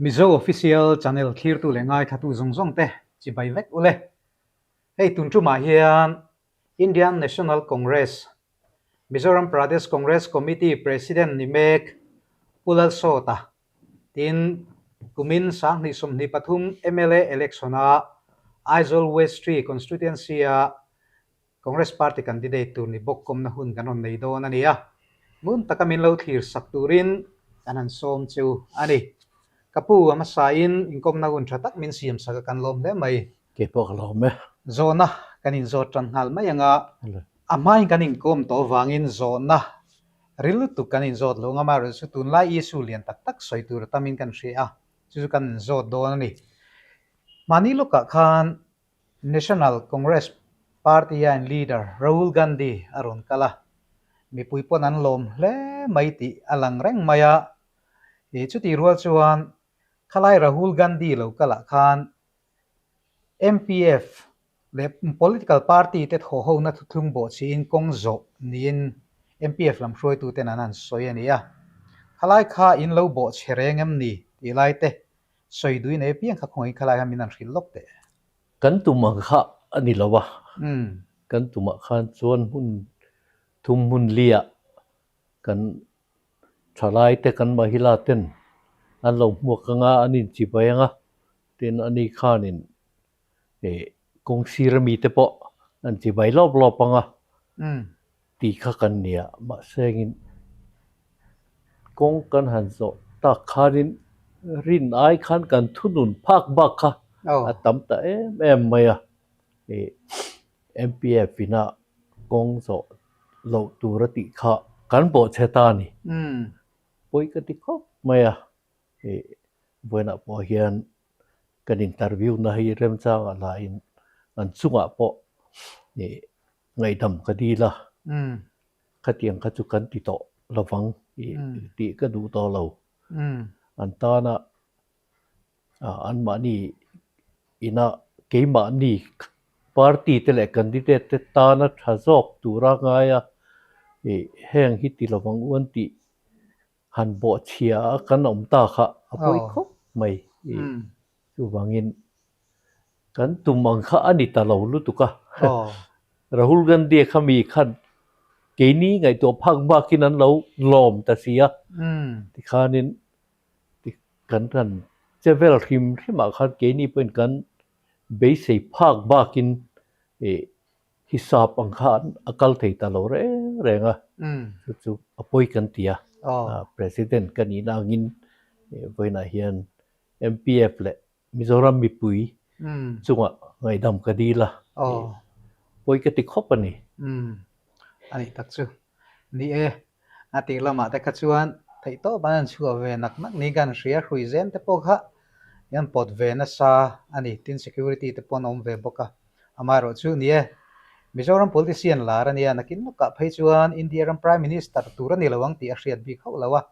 Mizo Official Channel thlirtu leh ngaithlatu zawng zawng te chibai vek ule. Hei tun tumah hian Indian National Congress, Mizoram Pradesh Congress Committee President ni mek Pu Lalsawta tin kumin 2023 mla election-a Aizawl West Tree Constituency-a Congress Party candidate tur ni bawk kawmna hun kan rawn nei dawn a ni a, ngun taka min lo thlir sak turin kan han sawm chu a ni. Ka pu a hmasain inkawmna hun tha tak min siam sak a kan lawm hle mai. Kei pawh ka lawm e. Zawhna kan inzawt tan nghal mai ang a, a hmain kan inkawm tawh avangin zawhna ril lutuk kan inzawt lo ang a, amaherawhchu tunlai issue lian tak tak sawi tur a tamin kan hria a, chu chu kan inzawt dawn a ni. Mahni lawkah khan National Congress Party-a in leader Rahul Gandhi a rawn kal a, mipui pawn an lawm hle mai tih a lang reng mai a. Ih chutih rual chuan khalai Rahul Gandhi lo kalah khan MPF leh political party te thawhhona thuthlung bawhchhiin kawng zawh niin MPF lam hruaituten an han sawi a ni a. Khalai kha in lo bawhchhe reng em ni tih lai te Sawi duin e piang kha khawngaih khalai khan min han hrilh lawk teh. Kan tum ang kha a ni lo a, kan tumah khan chuan hmun thum hmun liah kan thalai te kan mahila ten an lo hmuak ang a, an inchibai ang a, tin ani khanin ih kawng sir ami te pawh an chibai lawp lawp ang a tih kha kan ni a, mahse engin kawng kan han zawh tak khanin rin ai khan kan thunun phak bak kha a tam ta em em mai a, ih M_P_F ina kawng zawh loh tur a tih kha kan bawhchhe ta a ni, pawi ka ti khawp mai a, ih vawiinah pawh hian kan interview na hi remchangah lahin an chungah pawh ih ngaihdam ka dil a, khatiang kha chu kan ti tawh lovang ih tih ka duh tawh lo. An tana anmahni ina keimahni party te leh candidate te tana tha zawk tura ngaia ih heng hi ti lovang u an tih Han bawhchhia a kan awm ta kha a pawi khawp mai i chuvangin kan tum ang kha a ni ta lo lutuk a. Rahul Gandhi kha mi khan keini ngaihtuah phak bakin an lo lawm ta si a, tikhanin kan han che vel hrim hrimah khan keini pawhin kan beisei phak bakin i Hisap ang khan a kal thei ta lo reng reng a, chu chu a pawi kan ti a, President ka nihna angin vawiinah hian MPF leh Mizoram mipui chungah ngaihdam ka dil a, pawi ka ti khawp a ni. A nih tak chu. Ni e, a tih lamah te kha chuan theihtawp an han chhuah ve nak nak niin ka han hria, hrui zen te pawh kha an pawt ve nasa a ni, tin security te pawh an awm ve bawk a, amaherawh chu ni e, Mizoram politician lar a nia, nakin lawkah phei chuan India ram Prime Minister tur a ni lo ang tih a hriat bik hauh lo a,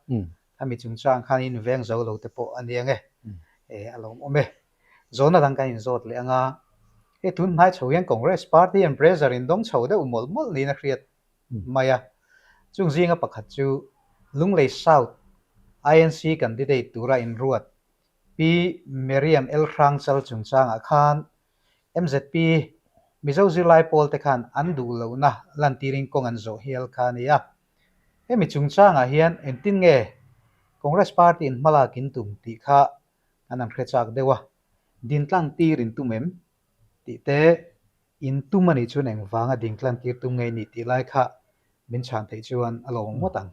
khami chungchang khan inveng zo lo te pawh a ni ang e, e a lawmawm e. Zawhna dang kan inzawt leh ang a, hei tun hnai chho hian Congress party hian pressure in dawng chho deuh mawlh mawlh niin a hriat mai a. Chung zinga pakhat chu Lunglei South INC candidate tura inruat Pi Meriam El Hrangchal chungchangah khan MZP Mizo zirlai pawl te khan an duh lohna lantirin kawng an zawh hial kha a ni a. Hemi chungchangah hian engtin nge Congress party in hmalak in tum tih kha an han hre chak deuh a, dintlang tir in tum em tih te in tum a nih chuan engvanga dingtlang tir tum ngei nih tih lai kha min chhan theih chuan a lawm ngawt ang.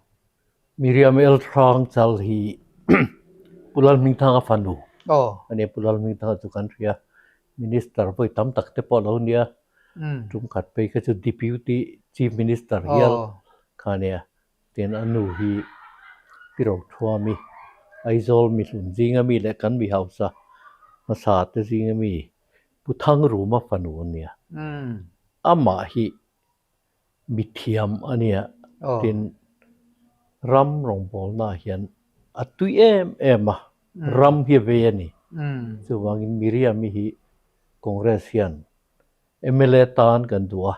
Miriam El Hrang Chal hi Pu Lalhmingthanga fanu a nia, Pu Lalhmingthanga chu kan hria, Minister vawi tam tak te pawh a lo nia, tum khat phei kha chu Deputy Chief Minister hial kha a nia. Tin a nu hi Pi Rothuami, Aizawl mihlun zinga mi leh kan mi hausa hmasa te zinga mi Pu Thangruma fanu a nia. Amah hi mithiam a nia. Tin ram rawngbawlnaah hian a tui em em a, ram hi a vei a ni. Chuvangin Miriam-i hi Congress hian mla tan kan duh a,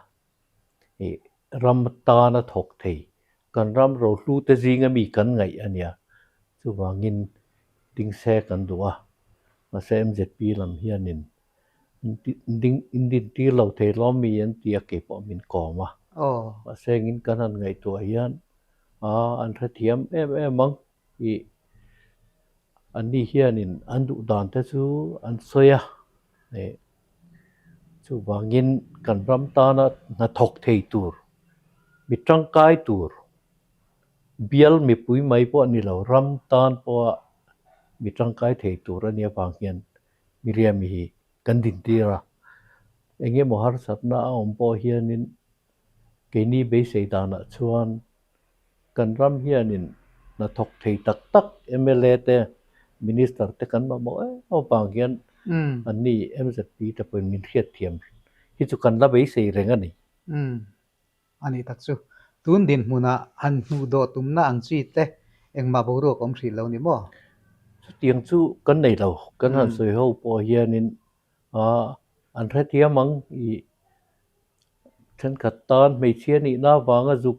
ih ram tana thawk thei, kan ram rohlu te zinga mi kan ngaih a nia. Chuvangin ding se kan duh a, mahse MZP lam hianin ding in din tir lo thei lawm mi an ti a kei pawh min kawm a. Mahse engin kan han ngaihtuah hian aa an hrethiam em em ang ih anni hianin an duh dan te chu an sawi a ih chuvangin kan ram tana hnathawk thei tur mi tangkai tur bial mipui mai pawh a ni lo ram tan pawha mi tangkai thei tur a nih avang hian Miriam-i hi kan dintir a, eng emaw harsatna a awm pawh hianin keini beisei danah chuan kan ram hianin hnathawk thei tak tak mla te, Minister te kan mamawh em avang hian anni MZP te pawhin min hriatthiam hi chu kan la beisei reng a ni. A nih tak chu. Tun dinhmunah han hmuh dawh tumna ang chi te engmah boruak awm hrih lo ni maw? Chutiang chu kan nei lo. Kan han sawi ho pawh hianin an hrethiam ang ih thenkhat tan hmeichhia nihna avanga zuk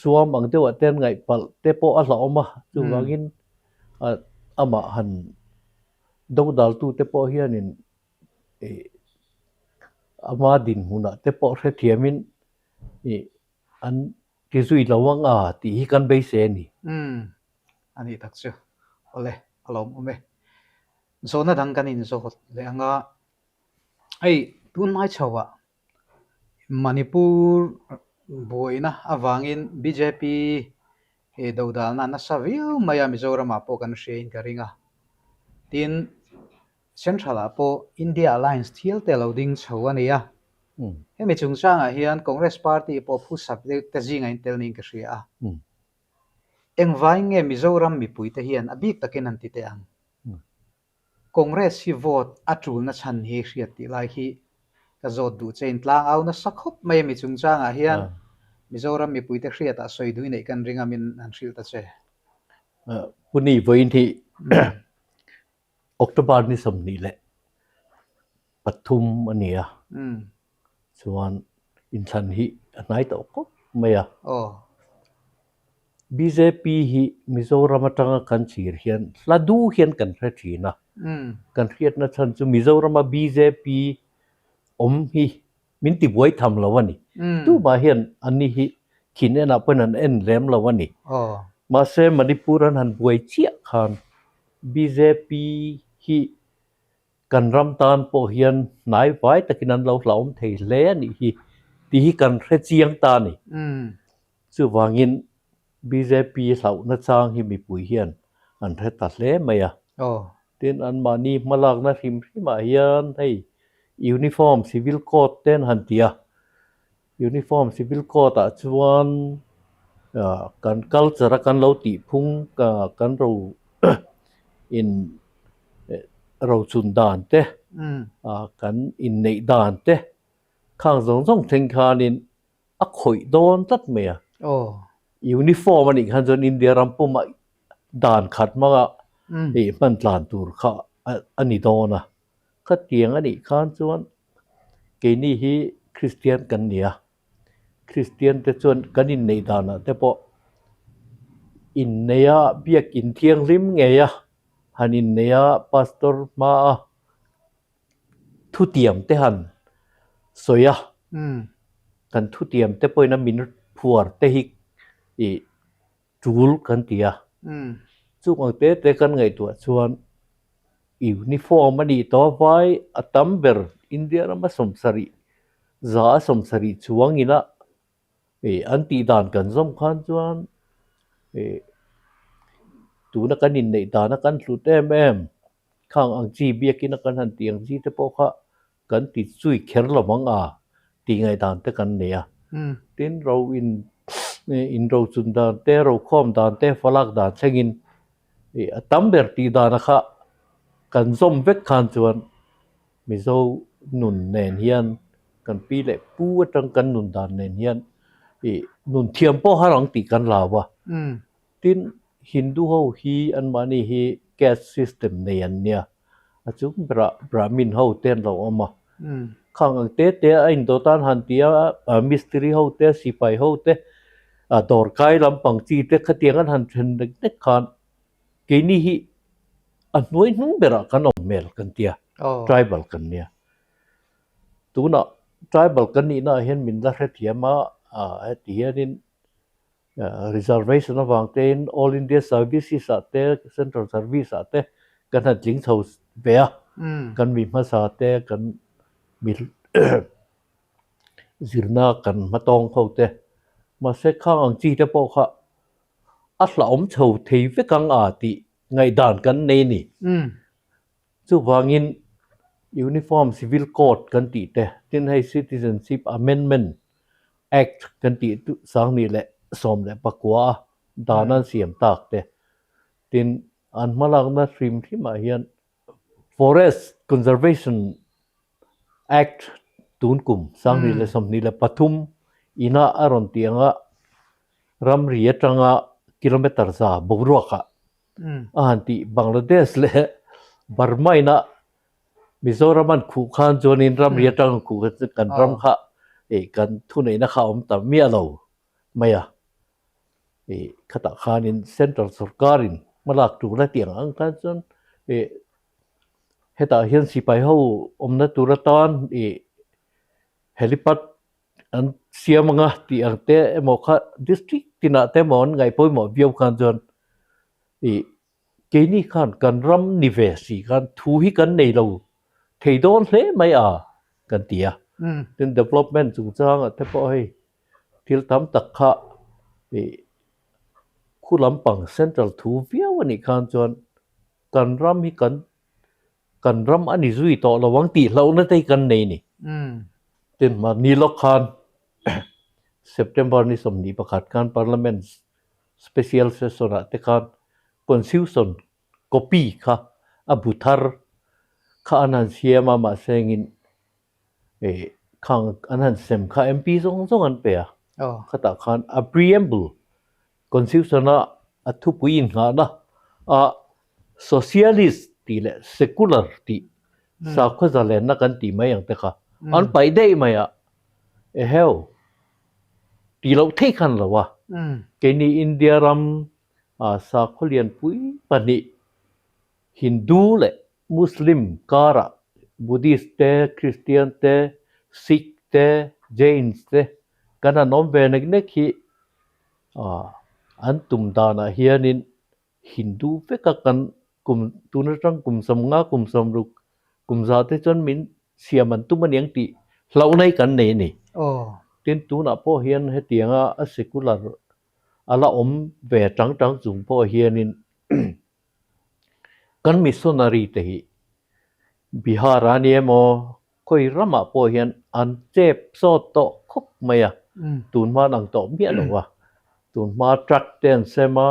zuam ang deuhah te an ngaih palh te pawh a hlauhawm a. Chuvangin amah han dodaltute pawh hianin ih ama dinhmunah te pawh hrethiamin ih an ti zui lo ang a tih hi kan beisei a ni. Umm a nih tak chu. Awle a lawmawm e. Zawhna dang kan inzawt leh ang a, hei tunhmai chhoah Manipur buaina avangin bjp dodalna nasa viau mai a Mizoramah pawh kan hriain ka ring a. Tin, Central-ah pawh India Alliance thial te a lo ding chho a ni a. Hemi chungchangah hian Congress Party pawh phusa te zingah in tel niin ka hria a. Engvai nge Mizoram mipuite hian a bik takin an ti teh ang? Congress hi vote a tulna chhan hi hriat tih lai hi ka zawt duh che in tlang au nasa khawp mai a mi chungchangah hian Mizoram mipuite hriatah sawi dui neih kan ring a min han hrilh ta che. Puni vawiin hi October ni 23 a ni a, chuan inthlan hi a hnai tawh khawp mai a. Bjp hi Mizoram atanga kan chhir hian hla duh hian kan hre thin a, kan hriatna chhan chu Mizorama bjp awm hi min ti buai tham lo a ni. Tumah hian anni hi khin enah pawhin an en lem lo a ni. Mahse Manipur an han buai chiah khan bjp hi kan ram tan pawh hian hnai vai takin an lo hlauhawm thei hle a nih hi tih hi kan hre chiang ta a ni. Chuvangin bjp hlauhna chang hi mipui hian an hre ta hle mai a. Tin, anmahni hmalakna hrim hrimah hian hei uniform civil code te an han ti a, uniform civil code ah chuan kan culture a kan lo tih phung kan ro in rochun dan te kan inneih dan te khang zawng zawng thleng khanin a khawih dawn tlat mai a. Uniform a nih khan chuan India ram pumah dan khat hmanga ih hman tlan tur kha a ni dawn a. Khatiang a nih khan chuan keini hi Kristian kan ni a, Kristian te chuan kan inneih danah te pawh inneia biakin thianghlim ngei a, han inneia pastor hmaa Thutiam te han sawi a, kan thutiam te pawhin a min phuar te hi ih tul kan ti a. Chung ang te te kan ngaihtuah chuan uniform a nih tawh a vai a tam ber India rama 70 170 chuang ina Ih an tih dan kan zawm khan chuan ih tuna kan inneih dana kan hlut em em khang ang chi biakina kan han tih ang chi te pawh kha kan ti chui kher lo ang a tih ngaihdan te kan nei a. Tin ro in in ro chun dan te ro khawm dan te falak dan thlengin ih a tam ber tih dana kha kan zawm vek khan chuan Mizo nun nen hian kan pi leh pu atang kan nun dan nen hian ih nun thiam pawh har ang tih kan lau a. Tin, Hindu ho hi anmahni hi caste system nei an nia. A chung berah Brahmin ho te an lo awm a. Khang ang te te a indawt an han ti a, mistiri ho te, sipai ho te. Dawrkai lampang chi te khatiang an han then nek nek khan keini hi a hnuai hnung berah kan awm hmel kan tia, tribal kan nia. Tunah tribal kan nihna ah hian min la hrethiam a, heti hianin reservation avang tein All India Services ah te Central Service ah te kan han tling chho ve a, kan mi hmasa te kan mi zirna kan hmatawng ho te mahse khang ang chi te pawh kha a hlauhawm chho thei vek ang a tih ngaihdan kan nei a ni. Chuvangin Uniform Civil Code kan tih te, tin hei Citizenship Amendment Act kan tih 2019 a dan an siam tak te, tin an hmalakna hrim hrimah hian Forest Conservation Act tun kum 2023 ina a rawn tih anga ramri atanga kilometre za boruakah a han tih Bangladesh leh Burma ina Mizoram an khuh khan chuanin ramri atanga an khuh kha chu kan ram kha kan thuneihna kha a awm ta miah lo mai a. Ih khatah khanin central sorkarin hmalak tur a tih ang ang khan chuan ih hetah hian sipai ho awmna tur atan ih helipad an siam anga tih ang te emaw kha district tinah te emaw an ngaih pawimawh viau khan chuan ih keini khan kan ram ni ve si khan thu hi kan nei lo thei dawn hle mai a kan ti a tin development chungchangah te pawh hei Thil tam tak kha ih khu lampang central thu viau a nih khan chuan kan ram hi kan kan ram a ni zui tawh lo ang tih hlauhna te hi kan nei a ni. Tin mahni lawk khan September ni 21 khan Parliament special session ah te khan Constitution copy kha a bu thar kha an han siam a mahse engin Ih khang an han sem kha MP zawng zawng an pe a, khatah khan a preamble constitution a a thupui inngahna a socialist tih leh secular tih sakhaw zalenna kan tih mai ang te kha an paih daih mai a, eheu tih loh theih khan lo a, keini India ram sakhaw lianpui pahnih Hindu leh Muslim karah Buddhist te, Christian te, Sikh te, Jains te kan han awm ve nek nek hi an tum danah hianin Hindu veka kan kum tun atang kum 50 kum 60 kum za te chuan min siam an tum aniang tih hlauhna hi kan nei a ni. Tin tunah pawh hian hetianga a secular a la awm ve tang tang chung pawh hianin Kan missionary te hi Bihar a ni emaw khawi ramah pawh hian an chep sawt tawh khawp mai a, tun hma an ang tawh miah lo a, tun hma truck te an sem a,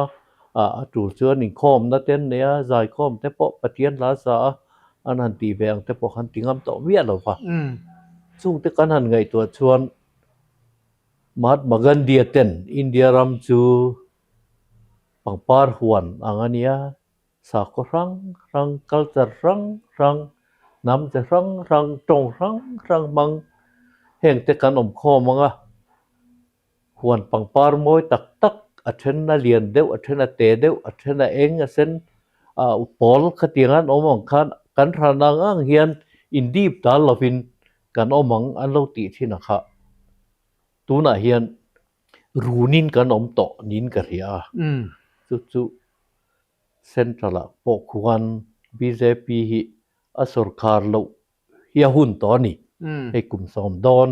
a tul chuan inkhawmna te an nei a, zaikhawm te pawh Pathian hla sa a an han tih ve ang te pawh khan ti ngam tawh miah lo va, chungte kan han ngaihtuah chuan Mahatma Gandhi-a ten India ram chu Pangpar huan ang a nia, sakhaw hrang hrang, culture hrang hrang, hnam chi hrang hrang, tawng hrang hrang hmang heng te kan awm khawm ang a, huan pangpar mawi tak tak a then a lian deuh, a then a te deuh, a then a eng a sen a pawl khatiang an awm ang khan kan hran ang ang hian indip dal lovin kan awm ang an lo tih thin a kha. Tunah hian Runin kan awm tawh niin ka hria a, chu chu Central ah pawh khuan bjp hi a sawrkar loh hi a hun tawh a ni. Hei kum sawm dawn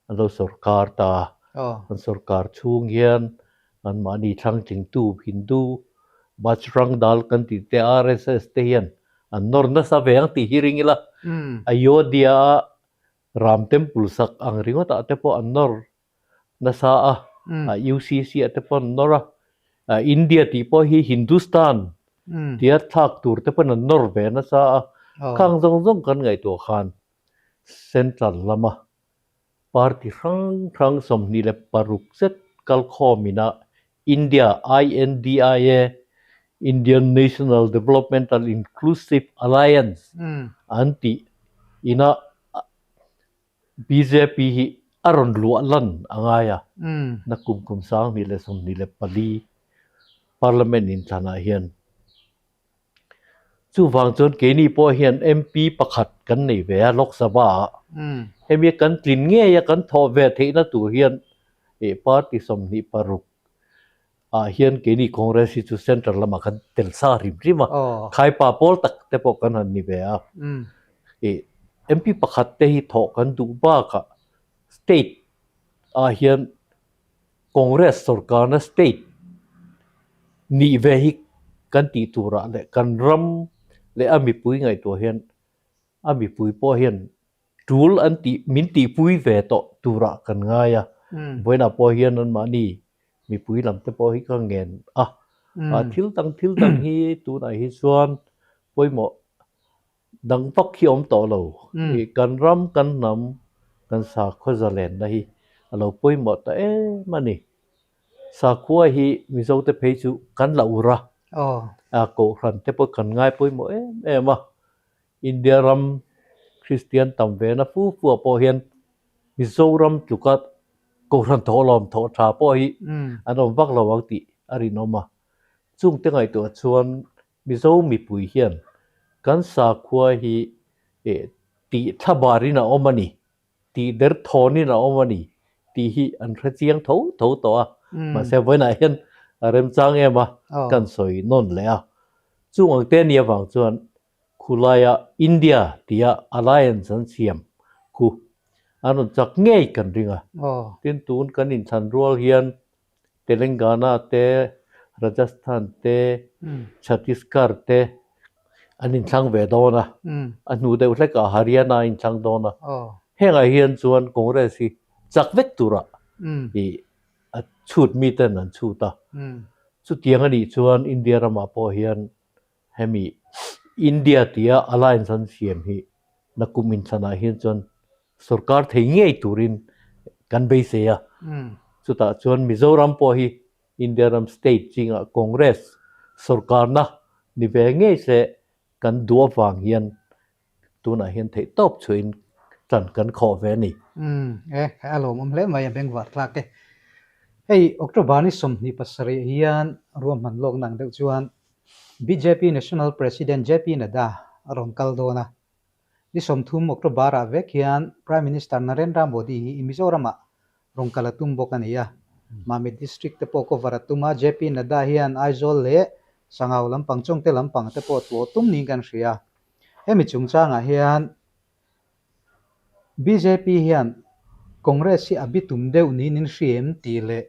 an lo sawrkar ta a, an sawrkar chhung hian anmahni thlangtlingtu Hindu Bajrang Dal kan tih te RSS te hian an nawr nasa ve ang tih hi ring ila, Ayodhya a Ram Temple sak ang ringawt ah te pawh an nawr nasa a, UCC ah te pawh an nawr a, India tih pawh hi Hindustan tia thlak tur te pawhin an nawr ve nasa a, khang zawng zawng kan ngaihtuah khan Central lama party hrang hrang 26 zet kalkhawm ina India, INDIA, Indian National Developmental Inclusive Alliance an tih ina Bjp hi a rawn luah lan a ngai a, nakum kum 2024 Parliament inthlanah hian. Chuvang chuan keini pawh hian MP pakhat kan nei ve a Lok Sabha ah. Hemi kan tlin ngei a kan thawh ve theihna tur hian party 26 ah hian keini Congress hi chu central lamah kan tel sa hrim hrim a, khaipa pawl tak te pawh kan han ni ve a. MP pakhat te hi thawh kan duh bakah state ah hian Congress sorkarna state nih ve hi kan tih turah leh kan ram leh a mipui ngaihtuah hian a mipui pawh hian tul an tih min tihpui ve tawh turah kan ngai a. Vawiinah pawh hian anmahni mipui lam te pawh hi ka ngen a. Thil dang thil dang hi tunah hi chuan pawimawh Dang vak hi awm tawh lo. I kan ram, kan hnam, kan sakhua zalenna hi a lo pawimawh ta em a ni. Sakhua hi Mizote phei chu kan la ur a, a kohhran te pawh kan ngai pawimawh em em a. India ram Kristian tam ve na fu fu ah pawh hian Mizoram tluka kohhran thawhlawm thawh tha pawh hi an awm vak lo ang tih a rinawm a. Chungte ngaihtuah chuan Mizo mipui hian kan sakhua hi tih thlabarin a awm a ni, tih derthawnin a awm a ni tih hi an hre chiang tho tho tawh a. Mahse vawiinah hian a remchang em a, kan sawi nawn leh a. Chung ang te nia vang chuan khulaia India tia alliance an siam khu an rawn chak ngei kan ring a. Tin tun kan inthlan rual hian Telangana te, Rajasthan te, Chhattisgarh te an inthlang ve dawn a, a hnu deuh hlekah Haryana a inthlang dawn a. Hengah hian chuan Congress hi chak vek turah ih a chhut miten an chhut a. Chutiang a nih chuan India ramah pawh hian hemi India tia alliance an siam hi nakum inthlanah hian chuan sorkar thei ngei turin kan beisei a. Chutah chuan Mizoram pawh hi India ram state chingah Congress sorkarna ni ve ngei se kan duh avang hian Tunah hian theih tawp chhuahin tan kan khawh ve a ni. Umm e, a lawmawm hle mai a bengvar tlak e. Hei October ni 27 hian ruahman lawkna ang deuh chuan bjp National President JP Nadda a rawn kal dawn a. Ni 30 October ah vek hian Prime Minister Narendra Modi hi Mizoramah rawn kal a tum bawk a ni a. Mamit District te pawh cover a tum a, JP Nadda hian Aizawl leh Sangau lampang Chawngte lampang te pawh tlawh tum niin kan hria. Hemi chungchangah hian bjp hian Congress hi a bitum deuh niin in hria em tih leh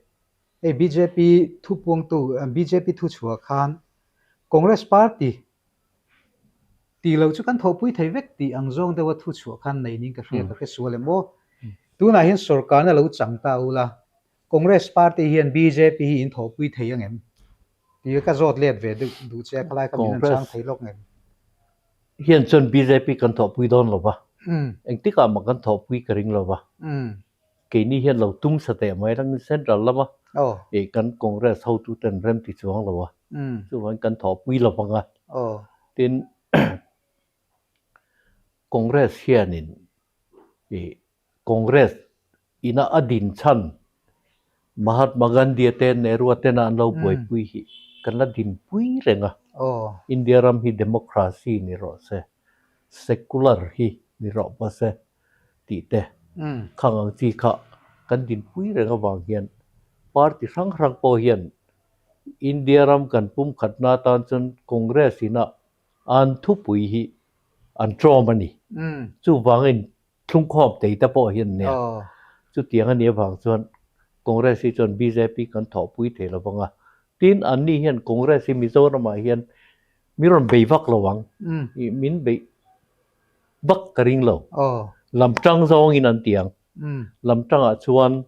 hei bjp thupuangtu bjp thuchhuah khan Congress party tih loh chu kan thawhpui thei vek tih ang zawng deuha thuchhuah khan nei niin ka hria ka hre sual em aw. Tunah hian sorkarna lo chang ta ula Congress party hian bjp hi in thawhpui thei ang em? Tih ka zawt let ve deuh duh che a, khalai kha min han chang thei lawk ngem? Hian chuan bjp kan thawhpui dawn lo va, engtikah mah kan thawhpui ka ring lo va, keini hian lo tum sa teh mai rangin central lama kan Congress hotuten rem ti chuang lo a, chuvangin kan thawhpui lo vang a, tin Congress hianin Congress ina a din chhan Mahatma Gandhi a te Nehru a tena an lo buaipui hi kan la dinpui reng a. India ram hi democracy ni rawh se, secular hi ni rawh pawh se tih te khang ang chi kha kan dinpui reng avang hian party hrang hrang pawh hian India ram kan pumkhatna atan chuan Congress ina an thupui hi an tlawm a ni. Chuvangin thlungkhawm tei te pawh hi an nia. Chutiang a nih avang chuan Congress hi chuan bjp kan thawhpui thei lo vang a. Tin, anni hian Congress hi Mizoramah hian min rawn bei vak lo ang. Min bei vak ka ring lo. Lam tang zawngin an ti ang. Lam tangah chuan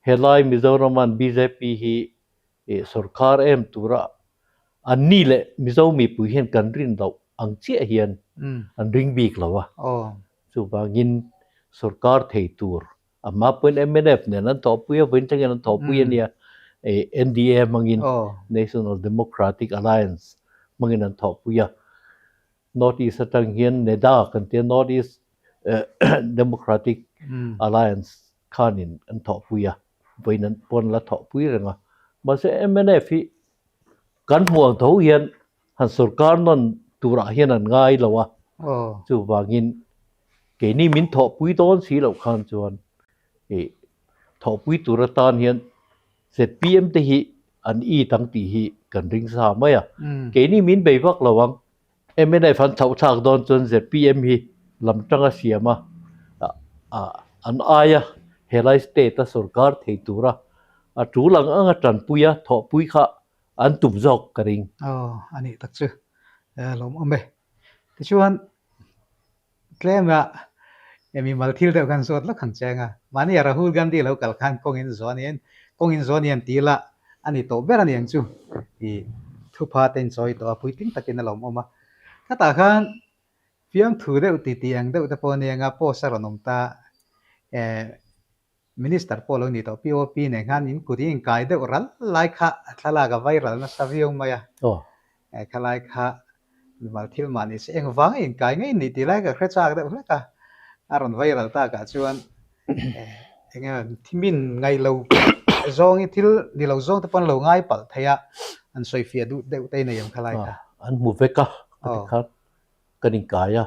helai Mizoraman bjp hi sorkar em tura anni leh Mizo mipui hian kan rin loh ang chiah hian an ring bik lo a. Chuvangin sorkar thei tur a hma pawhin mnf nen an thawhpui a, vawiin thlengin an thawhpui a nia, NDA hmangin National Democratic Alliance hmangin an thawhpui a. North East atang hian NEDA kan tia North East Democratic Alliance. khanin an thawhpui a, vawiin an pawn la thawhpui reng a. Mahse mnf hi kan hmuh ang tho hian han sorkar nawn turah hian an ngai lo a, chuvangin keini min thawhpui dawn si loh khan chuan ih thawhpui tur atan hian zpm te hi an it ang tih hi kan ring sa mai a, keini min bei vak lo ang. Mnf an chhoh thlak dawn chuan zpm hi lam tanga siam a, an aia helai state a sorkar thei tura a tul ang anga tanpui a thawhpui kha an tum zawk ka ring. Aw, a nih tak chu lawmawm e. Tichuan tlema mimal thil deuh khan zawt lawk ang che anga, mahni a Rahul Gandhi lo kal khan kawngin zawh a ni, kawngin zawh a ni an ti la a ni tawh ber a ni ang chu tih thupha te in chawi tawh a, puitling takin a lawmawm a. Khatah khan fiamthu deuh titi ang deuh te pawh a ni anga post a rawn awm ta eh Minister pawh lo ni tawh POP nen khan in kut in inkai deuh ral lai kha a thlalak a viral nasa viau mai a. Eh khalai kha mimal thil mah ni se engvang a inkai ngei nih tih lai ka hre chak deuh hlek a. A rawn viral takah chuan eh eng nge thimin ngaih lo zawng hi thil ni lo zawng te pawh an lo ngai palh thei a, an sawi fiah duh deuh te nei ang khalai kha. An hmu vek a, ka ti khan kan inkai a.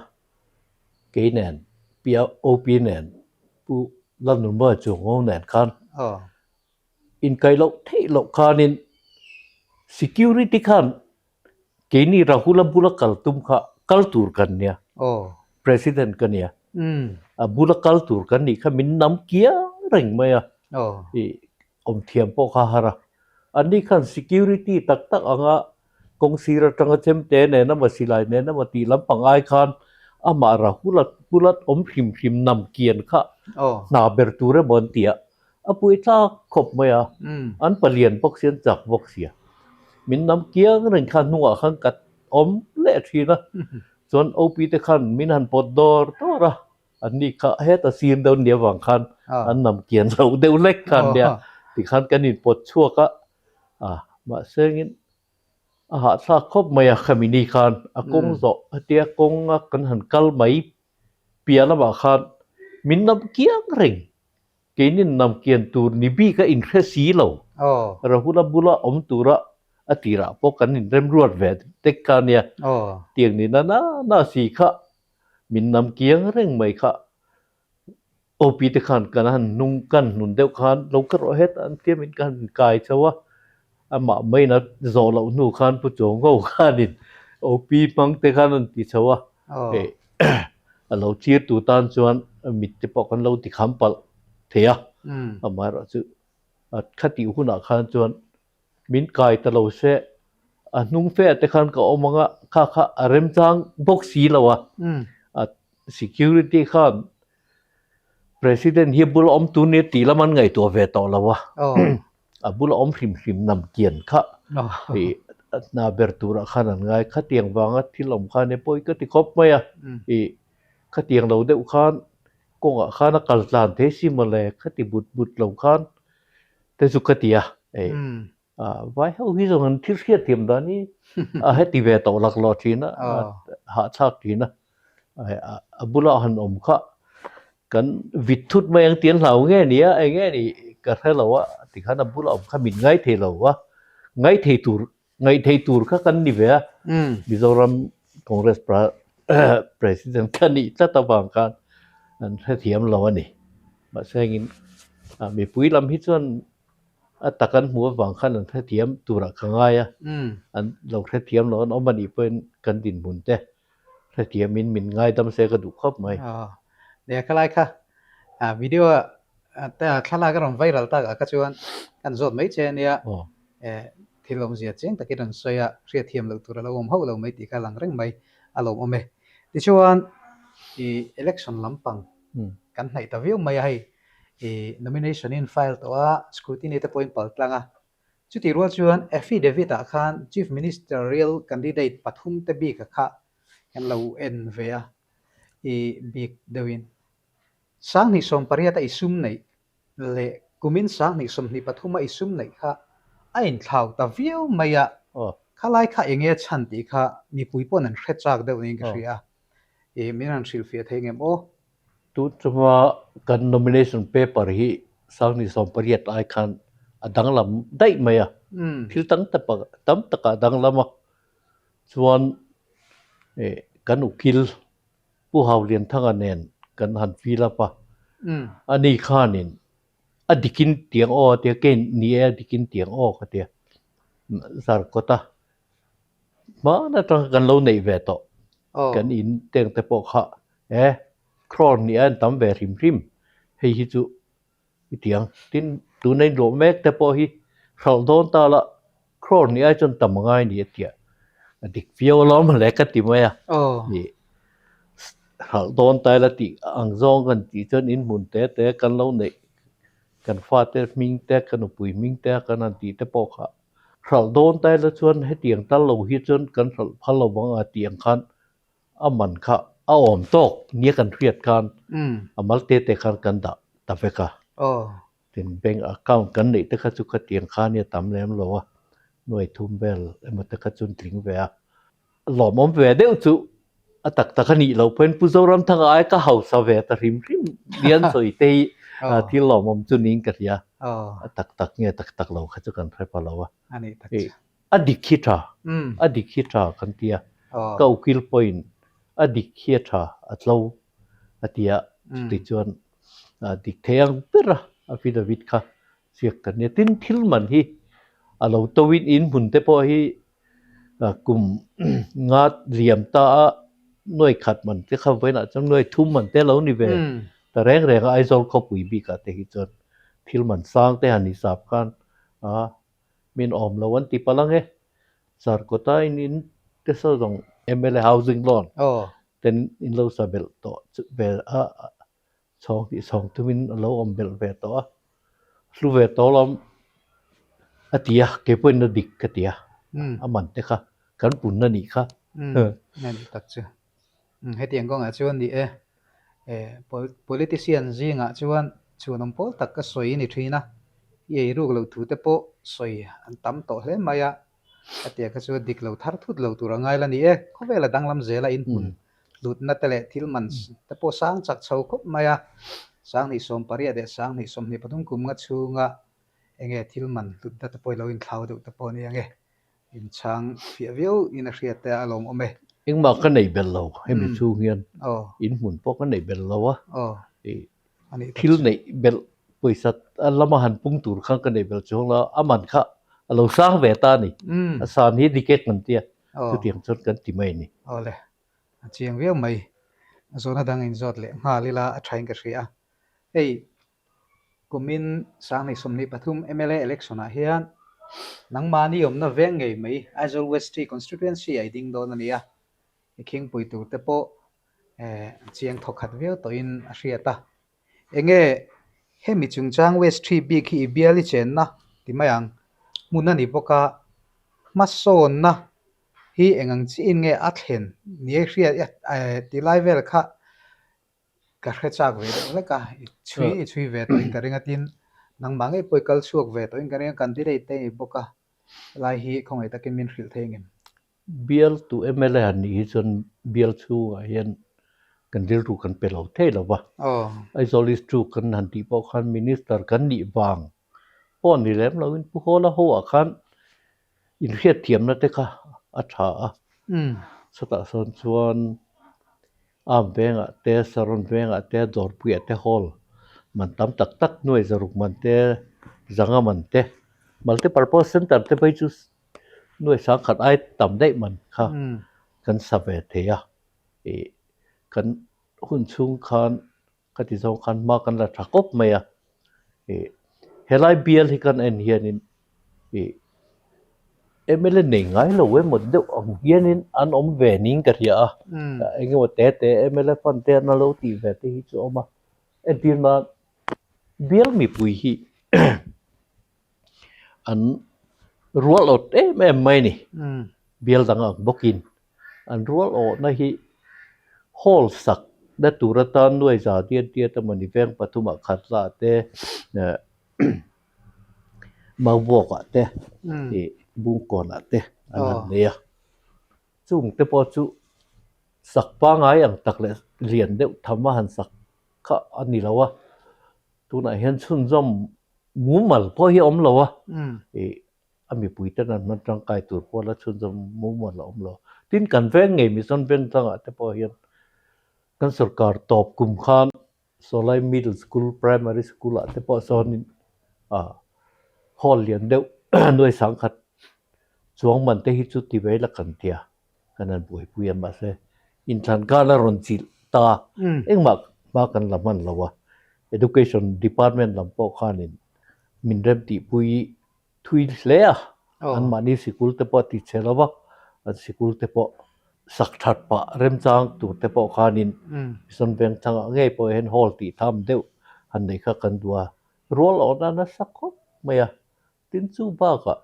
Kei nen, Pi OP nen, Pu Lalnunmawia Chuango nen khan inkaih loh theih loh khanin security khan keini Rahula bula kal tum kha kal tur kan nia, President ka nia, a bula kal tur kan nih kha min nam kiang reng mai a, i awm thiam pawh kha har a. Anni khan security tak tak anga Kawng sir atanga chemte nen emaw silai nen emaw tih lampang ai khan amah Rahula bulat awm hrim hrim nam kian kha hna ber tur emaw an ti a, a pui tlak khawp mai a, an palian bawk si an chak bawk sia. Min nam kiang reng kha hnungah khan ka awm leh thin a, chuan OP te khan min han pawt dawr dawr a, anni kha heta sir deuh nia vang khan an nam kian loh deuh lek khan nia tikhan kan inpawt chhuak a, A, mahsengin a hahthlak khawp mai a khami ni khan a kawng zawh hetia kawnga kan han kal mai piah lamah khan min nam kiang reng. Keinin nam kian tur ni bik a inhre si lo. Rahula bula awm tura a tirah pawh kan inremruat ve tek kha nia. Tiang ni na na na si kha min nam kiang reng mai kha. OP te khan kan han hnung kan hnun deuh khan lo ka rawh het an tia min ka han kai chho a, amah maiin a zawh loh hnu khan Pu Chawngo khanin OP hmang te khan an ti chho a, hei a lo thlir tu tan chuan mit te pawh kan lo ti kham palh thei a, amaherawhchu khatih hunah khan chuan Min kai ta lo se, a hnung fe ah te khan ka awm ang a, kha kha a remchang bawk si lo a. A security khan President hi a bula awm tur nia tih lam an ngaihtuah ve tawh lo a. A bula awm hrim hrim nam kian kha i hna ber turah khan an ngai. Khatiang vanga thil awm khan e pawi ka ti khawp mai a. I khatiang lo deuh khan kawngah khan a kal tlan thei si mawle, khati but but lo khan te chu ka ti a, ei vai ho hi zawng an thil hriat thiam dan hi a heti ve tawh laklawh thin a, hahthlak thin a, a bulah han awm kha kan vit thut mai ang tih an hlau nge ni a, eng nge ni ka hre lo a, tikhan a bulah awm kha min ngai thei lo a, ngai thei tur ngaih thei tur kha kan ni ve a, Mizoram Congress President ka nih tlat avang khan an hrethiam lo a ni. Mahse hengin mipui lam hi chuan a tak an hmuh avang khan an hrethiam turah ka ngai a, an lo hrethiam lo an awm a nih pawhin kan dinhmun te hrethiamin min ngaidam se ka duh khawp mai. Nia khalai kha video thlalak a rawn viral takah kha chuan kan zawt mai che a nia. Thil awmzia chiang takin an sawi a, hriatthiam loh tur a lo awm hauh lo mai tih kha a lang reng mai, a lawmawm e. Tichuan, i election lampang kan hnaih ta viau mai a, hei i nomination in file tawh a, scrutiny te pawhin pal tlang a. Chutih rual chuan affidavit ah khan Chief Ministerial candidate pathum te bik a kha kan lo en ve a, i bik deuhin 2800 a i sum neih leh kumin 2023 a i sum neih kha a inthlau ta viau mai a, khalai kha eng nge chhan tih kha mipui pawn an hre chak deuh niin ka hria a, i min rawn hrilhfiah thei ngem aw? Tun chunga kan nomination paper hi Sangni 18 ai khan a danglam daih mai a, thil tam tam takah a danglam a, chuan kan ukil Pu Haulianthanga nen kan han fill up a, ani khanin a dikin tiang aw a tia, kei ni e a dikin tiang aw ka tia, Zarkawta hmaan atanga kan lo neih ve tawh kan in teng te pawh kha e crore nih a en tam ve hrim hrim hei hi chu i tiang tin tuna in luah mek te pawh hi hralh dawn ta la crore nih ai chuan tam a ngai ni a tia a dik viau alawm le ka ti mai a i hralh dawn ta ila tih ang zawng kan tih chuan in hmun te te kan lo neih kan fate hming te ka nupui hming te kan han tih te pawh kha. Hralh dawn ta ila chuan hetiang tal lo hi chuan kan hralh phal lo vang a tih ang khan a man kha a awm tawk nia kan hriat khan a mal te te khan kan dah ta vek a. Tin bank account kan neih te kha chu khatiang khan hi a tam lem lo a, nuai thum vel emaw te kha chu an tling ve a. Lawmawm ve deuh chu a tak tak a nih loh pawhin Pu Zoramthanga ai ka hausa ve ta hrim hrim ni an sawi te hi thil lawmawm chu niin ka hria. A tak tak nge tak tak lo kha chu kan hre pha lo a. A dik hi tha, a dik hi tha kan ti a. Ka ukil pawhin a dik hi a tha, a tlo a ti a. Chutichuan dik thei ang ber a affidavit kha ziak kan nia. Tin thil man hi a lo to in in hmun te pawh hi kum nga liam ta a nuai khat man te kha vawiinah chuan nuai thum man te lo ni ve ta reng reng a Aizawl khawpui bikah te hi chuan thil man sang te han hisap khan a min awm lo an ti palh ang e. Zarkawta in in te saw zawng mla housing loan ten in lo sa belh tawh ve a. Chhawng tih chhawng tumin a lo awm belh ve tawh a, hlu ve tawh lawm a ti a, kei pawhin a dik ka ti a, a man te kha kan punna nih kha. A nih tak chu. Hetiang kawngah chuan ni e, politician zingah chuan chhuanawm pawl tak ka sawi a ni thin a, i ei ruk loh thu te pawh sawi an tam tawh hle mai a, hetiang kha chu dik lo thar thut lo tur a ngai la ni e, khawvel a danglam zel a inhmun Hlutna te leh thil man te pawh sang chak chho khawp mai a, 2018 leh 2023 kum nga chhunga enge thil man hlutna te pawh i lo inthlau deuh te pawh a ni ange, inchhang fiah viau in a hriat te a lawmawm e. Engmah ka nei belh lo hemi chhung hian in hmun pawh ka nei belh lo a, thil neih belh pawisa a lama han pung tur khan ka nei belh chuang lo a, a man kha a lo sang ve ta a ni, a san hi dikek kan tia chutiang chuan kan ti mai a ni. A chiang viau mai. Zawhna dang inzawt leh nghal ila a thain ka hria a. Hei kumin 2023 mla election ah hian nangmahni awmna veng ngei mai Aizawl West Tree Constituency ah i ding dawn a ni a. I khingpui tur te pawh chiang thawkhat viau tawhin a hriat a. Enge hemi chungchang West Tree bik hi i bial i chenna ti mai ang hmun a ni bawk a, hmasawnna hi eng ang chiin nge a thlen ni a hriat ti lai vel kha ka hre chak ve deuh hlek a, i chhui i chhui ve tawhin ka ring a tin nangmah ngei pawh i kal chhuak ve tawhin ka ring a candidate te i bawk a helai hi khawngaih takin min hrilh thei ngem. Bialtu mla han nih hi chuan bial chhungah hian kan rilru kan pe lo thei lo va, Aizawl is true kan han tih pawh khan minister kan nih vang pawh ni lem loin Pu Hawla ho ah khan Inhriatthiamna te kha a tha a, chutah sawn chuan Arm vengah te, Saron vengah te, Dawrpuiah te hall man tam tak tak nuai zaruk man te, zanga man te, multipurpose centre te phei chu nuai sangkhat ai tam daih man kha kan sa ve thei a, ih kan hun chhung khan Ka ti zawng khan hma kan la tha kawp mai a, ih helai bial hi kan en hianin ih mla nei ngai lo emaw deuh ang hianin an awm ve niin ka hria a, eng emaw te te mla fund te an lo tih ve te hi chu a awm a, entir nan bial mipui hi an rual awt em em mai a ni, bial dang ang bawkin an rual awhna hi hall sak na tur atan nuai za diat diat emawni veng pathumah khat la te eh Maubuakah te ih Bungkawnah te an han nei a, chung te pawh chu sak pangai ang tak leh lian deuh tham a han sak. kha a ni lo a, tunah hian chhunzawm mumal pawh hi a awm lo a, ih a mipui ten an hman tangkai tur pawh la chhunzawm mumal a awm lo. Tin, kan veng ngei Mission Vengtlangah te pawh hian kan sorkar tawp kum khan Sawlai Middle School, Primary School ah te pawh sawnin ah hall lian deuh nuai sangkhat chuang man te hi chu ti ve ila kan tia kan han buaipui a mahse inthlan khan a rawn chilh ta engmah hma kan la hman lo a Education Department lam pawh khanin min remtihpui thui hle a, anmahni sikul te pawh a ti che lo va, an sikul te pawh sak that pah remchang tur te pawh khanin Mission Vengthangah ngei pawh hian hall tih tham deuh han nei kha kan duh a, rual awhna nasa khawp mai a, tin chu bakah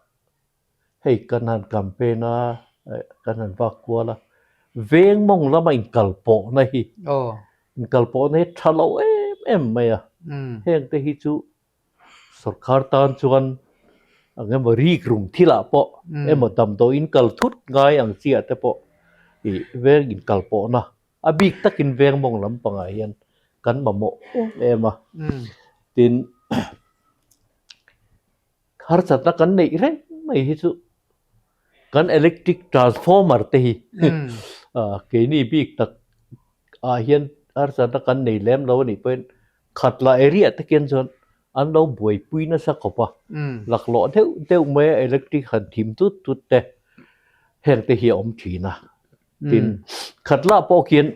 hei kan han campaign a, kan han vak kual a, veng mawng lama inkalpawhna hi inkalpawhna hi tha lo em em mai a, heng te hi chu Sorkar tan chuan ang emaw rik rum thilah pawh emaw damdawiin kal thut ngai ang chiah te pawh ih veng inkal pawhna a bik takin veng mawng lampangah hian kan mamawh em em a. Tin, harsatna kan neih reng mai hi chu kan electric transformer te hi keini bik tak ah hian harsatna kan nei lem lo a nih pawhin Khat la area te khian chuan an lo buaipui nasa khawp a, laklawh deuh deuh mai a electric han thim tut tut te heng te hi a awm thin a. Tin, khat lah pawh khian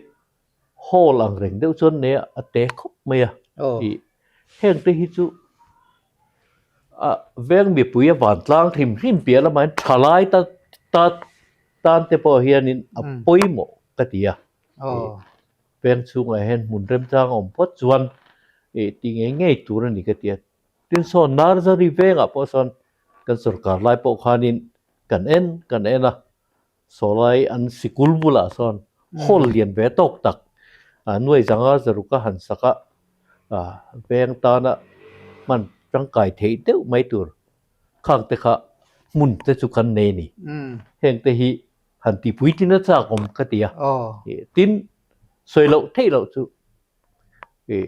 hall ang reng deuh chuan nei a, a te khawp mai a. Ih heng te hi chu a veng mipui a vantlang hrim hrim piah lamah hian thalai ta ta tan te pawh hianin a pawimawh ka ti a. Peng chhungah hian hmun remchang a awm phawt chuan ih ti ngei ngei tur a ni ka ti a. Tin sawn Narzary vengah pawh sawn kan sorkar lai pawh khanin kan en kan en a, sawlai an sikul bulah sawn hall lian ve tawk tak ah nuai zanga zaruka han sak a, ah veng tana hman tangkai theih deuh mai tur khang te kha hmun te chu kan nei a ni. Heng te hi han ti puitlin a chak awm ka ti a. Tin, sawi loh theih loh chu ih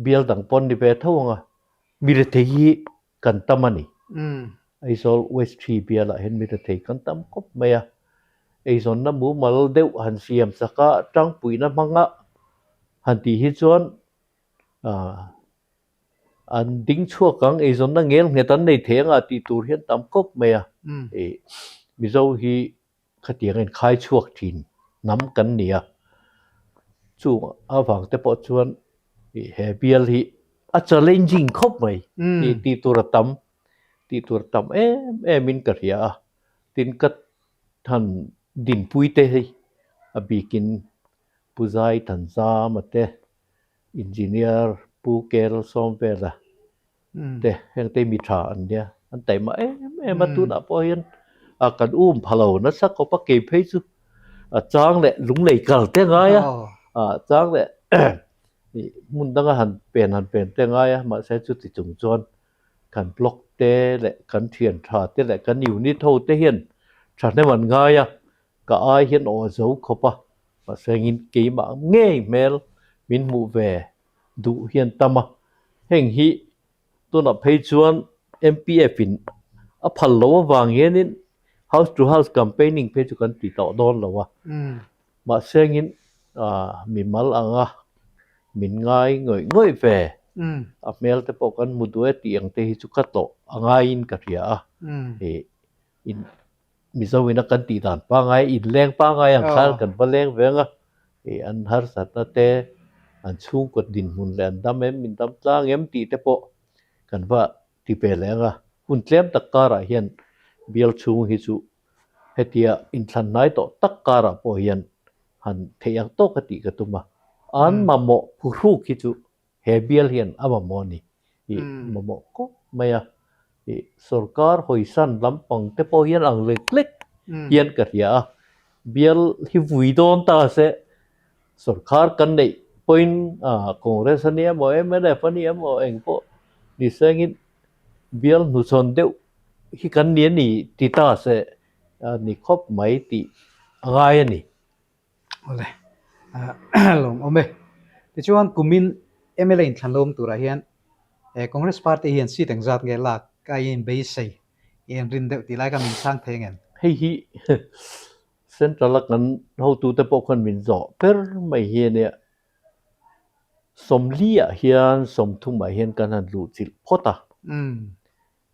bial dang pawn ni ve tho ang a, mi rethei hi kan tam a ni. Aizawl West Tree bialah hian mi rethei kan tam khawp mai a, eizawnna mumal deuh han siam chak a, tangpuina hmanga han tih hi chuan ah An ding chhuak ang, eizawnna ngel nghet an nei thei anga tih tur hian tam khawp mai a. Ih Mizo hi khatiang a inkhai chhuak thin hnam kan ni a, chung avang te pawh chuan ih he bial hi a challenging khawp mai tih tih tur a tam, tih tur a tam em em in ka hria a. Tin ka han dinpui te hi a bikin Pu Zai Thanzama te Engineer Pu Kel Sawmvela te heng te mi tha an nia, an taima em em a, tunah pawh hian a kan um pha lo nasa khawp a, kei phei chu a chang leh lunglei kal te ngai a, a chang leh hmun danga han pen han pen te ngai a, mahse chuti chung chuan kan block te leh kan thian tha te leh kan unit ho te hian thahnem an ngai a, Ka ai hian aw zo khawp a, mahse engin keimah ngei hmel min hmuh ve duh hian tam a, heng hi tunah phei chuan MPF in a phal lo avang hianin house to house campaigning phei chu kan ti tawh dawn lo a, mahse engin mimal anga min ngai ngawih ngawih ve, a hmel te pawh kan hmu duh e tih ang te hi chu ka tlawh a ngaiin ka hria a, ih in. Mizo ina kan tih dan pangai, inleng pangai ang khan kan va leng ve ang a, ih an harsatna te, an chhungkaw dinhmun leh an dam em, min dam tlang em tih te pawh kan va ti ve leh ang a. Hun tlem tak karah hian bial chhung hi chu hetia inthlan hnai tawh tak karah pawh hian han theih ang tawk a tih ka tum a. An mamawh phuhruk hi chu He bial hian a mamawh a ni. Ih mamawh khawp mai a. Ih sorkar hawisan lampang te pawh hian ang lek lek hian ka hria a. Bial hi vui dawn ta se sorkar kan neih pawhin ah Congress a ni emaw mnf a ni emaw eng pawh ni sengin bial hnuchhawn deuh hi kan ni a ni ti ta se a ni khawp mai tih a ngai a ni. Awle, lawm awm e. Tichuan kumin. mla inthlan lo awm turah hian Congress party hian seat engzat nge lak a inbeisei i inrin deuh tih lai kha min chhang thei angem? Hei hi Central a kan hotute pawh khan min zawh ber mai hi a nia. Sawmliah hian sawmthumah hian kan han luhchilh phawt a.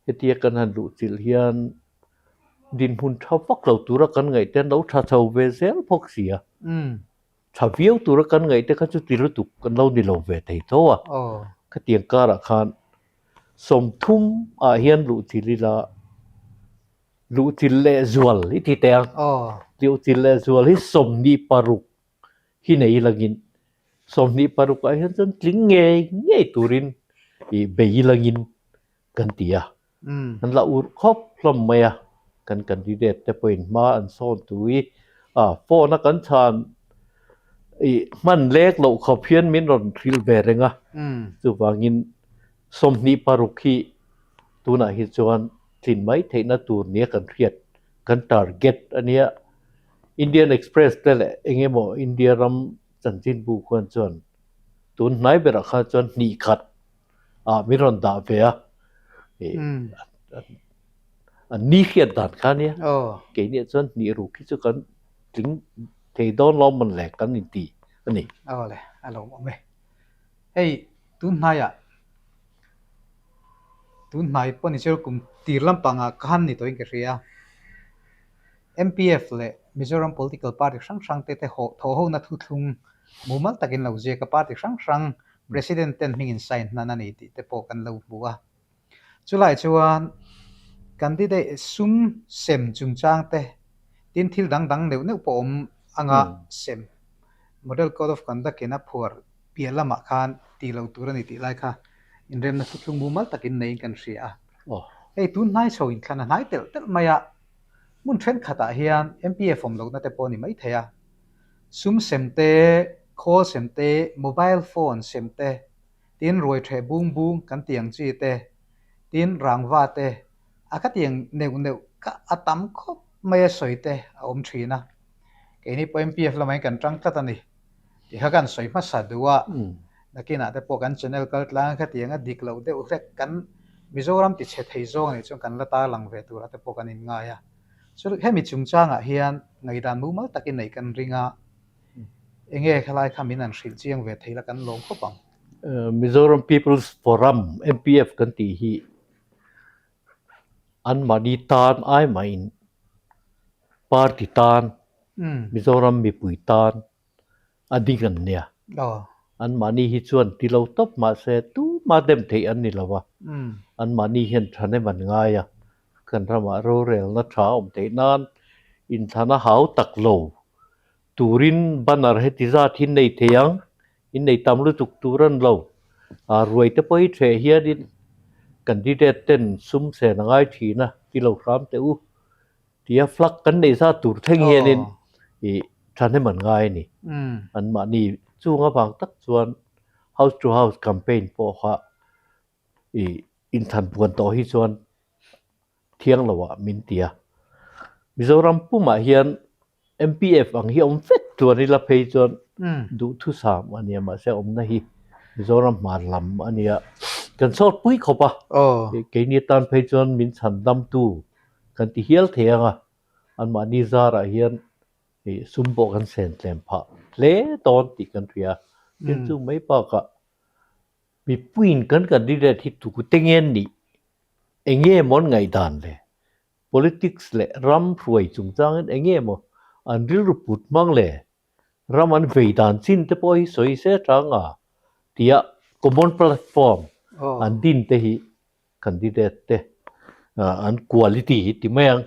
Hetia kan han luhchilh hian dinhmun tha vak lo tura kan ngaih te an lo tha chho ve zel bawk si a. Tha viau tura kan ngaih te kha chu ti lutuk kan lo ni lo ve thei tho a. Khatiang karah khan 30 ah hian luhchilh ila luhchilh leh zual i ti teh ang. Luhchilh leh zual hi 26 hi nei langin 26 ah hian chuan tling ngei ngei turin ih bei langin kan ti a. An la urh khawp hlawm mai a, kan candidate te pawhin hma an sawn tui a, phone a kan chhan ih hman lek loh khawp hian min rawn hrilh ve reng a, chuvangin 26 hi tunah hi chuan tlin mai theihna tur nia kan hriat kan target a nia. Indian Express te leh eng emaw India ram chanchinbu khuan chuan tun hnai berah khan chuan hnih khat ah min rawn dah ve a, an ni hriat dan kha nia, keiniah chuan hnih ruk hi chu kan tling thei dawn lo mawn le kan inti a ni. Awle, a lawmawm e. Hei, tun hnaiah, tun hnai pawh ni chu kum tir lampangah khan ni tawhin ka hria. MPF leh Mizoram Political Party hrang hrang te te thawhhona thuthlung mumal takin lo ziak a, party hrang hrang President ten hming in sign hnan a ni tih te pawh kan lo hmu a. Chulai chuan candidate sum sem chungchang te tin thil dang dang neuh neuh pawh awm anga sem Model Code of Conduct in a phuar piah lamah khan tih loh tur a ni tih lai kha inremna thuthlung mumal takin neiin kan hria a. Hei tun hnai chho inthlan a hnai telh telh mai a, hmun thenkhatah hian MPF awm lohna te pawh a ni maithei a. Sum sem te, khawl sem te, mobile phone sem te, tin ruai theh bung bung kan tih ang chi te, tin rangva te, a ka tih ang neuh neuh kha a tam khawp mai a sawi te a awm thin a. Keini pawh MPF lamah hian kan tang tlat a ni tih kha kan sawi hmasa duh a, nakinah te pawh kan channel kal tlang kha tiang a dik loh deuh hlek kan Mizoram ti chhe thei zawng anih chuan kan la tarlang ve turah te pawh kan inngai a. Chu hemi chungchangah hian ngaihdan mumal takin neih kan ring a, enge khalai kha min an hrilh chiang ve thei la kan lawm khawp ang. Mizoram People's Forum, MPF, kan tih hi anmahni tan ai mahin party tan, Mizoram mipui tan a ding an nia. Anmahni hi chuan ti lo tawp mahse tumah dem theih an ni lo a, anmahni hian thahnem an ngai a, kan ramah rorelna tha a awm theih nan inthlan a hau tak lo turin banner heti zat hi nei thei ang, in nei tam lutuk tur an lo. Ruai te pawh hi ṭheh hianin candidate ten sum sen a ngai ṭhin a, ti lo hram teh u. Tia flag kan neih zat tur thleng hianin ih thahnem an ngai a ni. Anmahni chung avang tak chuan house to house campaign pawh kha ih inthan buan tawh hi chuan thiang lo ah min ti a. Mizoram pumah hian MPF ang hi awm vek chuan ila phei chuan duhthusam a nia mahse awmna hi Mizoram hmar lam a nia. Kan sawt pui khawp a, keini atan phei chuan min chhan damtu Kan ti hial thei ang a, anmahni zarah hian ih sum pawh kan sen tlem phah hle dawn tih kan hria. Tin chu mai bakah mipuiin kan candidate hi tute nge an nih, eng nge maw an ngaihdan le, politics leh ram hruai chungchangin eng nge maw an rilru put hmang le, ram an vei dan chin te pawh hi sawi se tang a tia common platform an din te hi Candidate te an quality hi ti mai ang,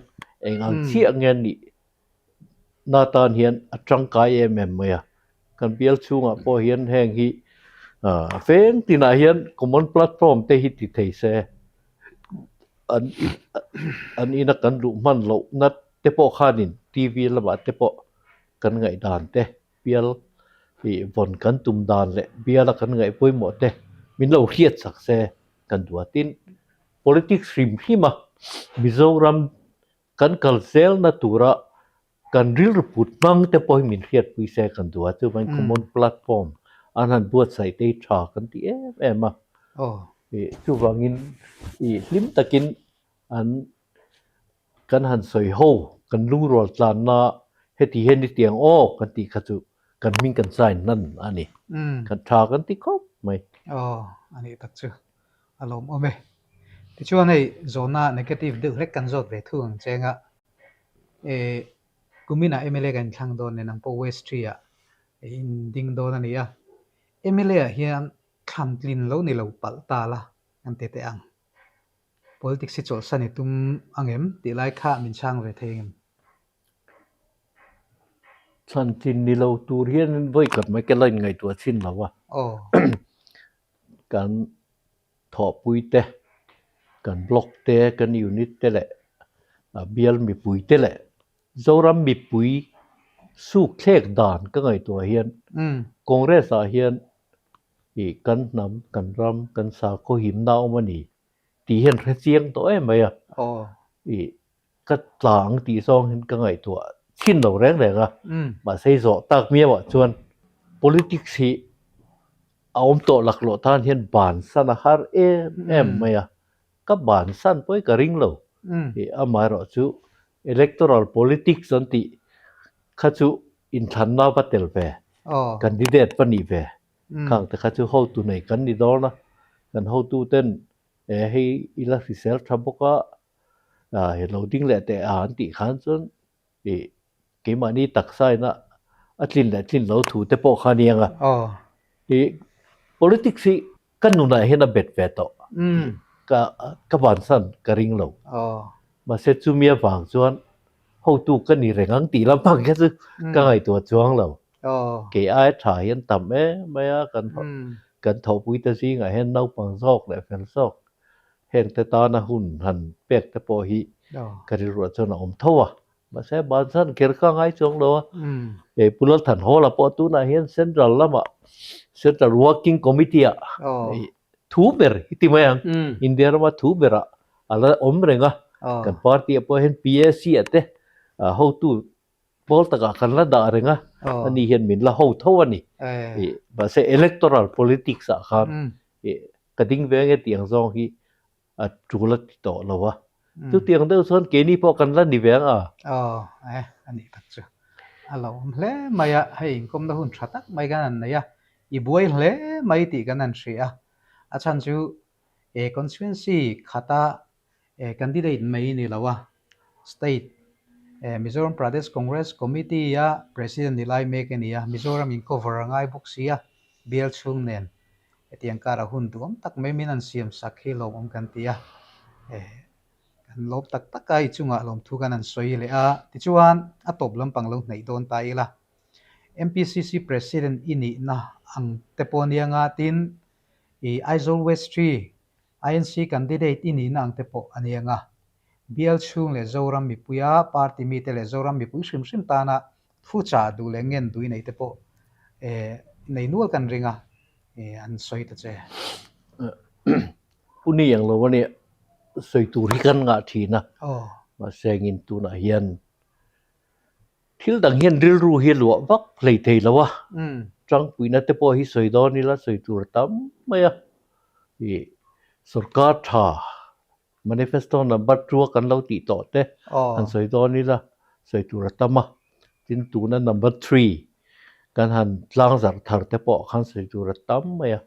eng ang chiah nge an nih na tan hian a tangkai em em mai a. Kan bial chhungah pawh hian heng hi veng tinah hian common platform te hi ti thei se an an ina kan luh hman lohna te pawh khanin TV lamah te pawh kan ngaihdan te bial ih vawn kan tum dan leh biala kan ngaih pawimawh te min lo hriat chak se kan duh a. Tin, politics hrim hrim a Mizoram kan kal zelna tura kan rilru put hmang te pawh hi min hriatpui se kan duh a, chuvangin common platform an han buatsaih te hi tha kan ti em em a. Ih chuvangin ih hlim takin an kan han sawi ho, kan lungrual tlanna heti hian i tiang aw kan tih kha chu kan hming kan sign hnan a ni. Kan tha kan ti khawp mai. Aw a nih tak chu a lawmawm e. Tichuan hei zawhna negative deuh hlek kan zawt ve thung ang cheng a. Eh kuminah mla kan inthlang dawn nen ang pawh West Tree ah in ding dawn a ni a. Mla ah hian thlan tlin lo ni lo palh ta la kan ti teh ang. Politics hi chawlhsan i tum ang em tih lai kha min chhang ve thei ang em? Thlan tlin ni lo tur hian vawi khat mai ka la inngaihtuah chhin lo a. Kan thawhpui te, kan block te, kan unit te leh bial mipui te leh Zoram mipui suk thlek dan ka ngaihtuah hian Congress ah hian ih kan hnam, kan ram, kan sakhaw himna a awm a ni tih hian hre chiang tawh em mai a. Ih ka tla ang tih zawng hian ka ngaihtuah chhin lo reng reng a. Mahse zawh tak miauah chuan politics hi a awm tawh laklawh tan hian bansan a har em em mai a. Ka bansan pawh hi ka ring lo. Ih amaherawh chu electoral politics an tih kha chu inthlanna va tel ve, candidate va nih ve khang te kha chu hotu nei kan ni dawn a. Kan hotu ten hei i la hrisel tha bawk a, he lo ding leh teh a an tih khan chuan ih keimahni taksa ina a tlin leh tlin lo thu te pawh kha a nia nga. Ih politics hi ka nunah hian a bet ve tawh ka ka vansan ka ring lo. Mahse chumi avang chuan hotu ka ni reng ang tih lampang kha chu ka ngaihtuah chuang lo. Kei aia tha hi an tam em mai a, kan kan thawhpui te zingah hian naupang zawk leh fel zawk heng te tana hun han pek te pawh hi ka rilruah chuan a awm tho a. Mahse bansan kher kha a ngai chuang lo a. Hei Pu Lalthanhawla pawh tunah hian Central lamah Central Working Committee ah thu ber hi ti mai ang. India rama thu berah a la awm reng a. Kan party ah pawh hian PAC ah te hotu pawl takah kan la dah reng a. Ani hian min la ho tho a ni. Mahse electoral politics ah khan ka ding ve nge tih ang zawng hi a tul a ti tawh lo a. Chutiang deuh chuan keini pawh kan la ni ve ang a. Aw, e, a nih tak chu. A lo awm hle mai a, hei inkawmna hun tha tak mai kan han nei a, i buai hle mai tih kan han hria a. A chhan chu e constituency khata e candidate mai ni lo a, state e Mizoram Pradesh Congress Committee a president ni lai mek a ni a, Mizoram in cover a ngai bawk si a, bial chhung nen Hetiang karah hun duhawm tak mai min an siam sak hi lawmawm kan ti a, kan lawm tak tak a, i chungah lawmthu kan han sawi leh a, tichuan a tawp lampang lo hnaih dawn ta ila. MPCC President i nihna ang te pawh ania nga tin i Aizawl West Tree INC candidate i nihna ang te pawh ania nga. Bial chhung leh Zoram mipuia party mite leh Zoram mipui hrim hrim tana thu chah duh leh ngen duh i neih te pawh nei nual kan ring a, an sawi ta che. Pu ni ang lo ania, sawi tur hi kan ngah thin a, mahse engin tunah hian thil dang hian rilru hi a luah vak hlei thei lo a, tangpuina te pawh hi sawi dawn ila sawi tur a tam mai a, ih sorkar tha Manifesto number two a kan lo tih tawh te han sawi dawn ila sawi tur a tam a, tin tuna number three kan han tlang zarh thar te pawh khan sawi tur a tam mai a,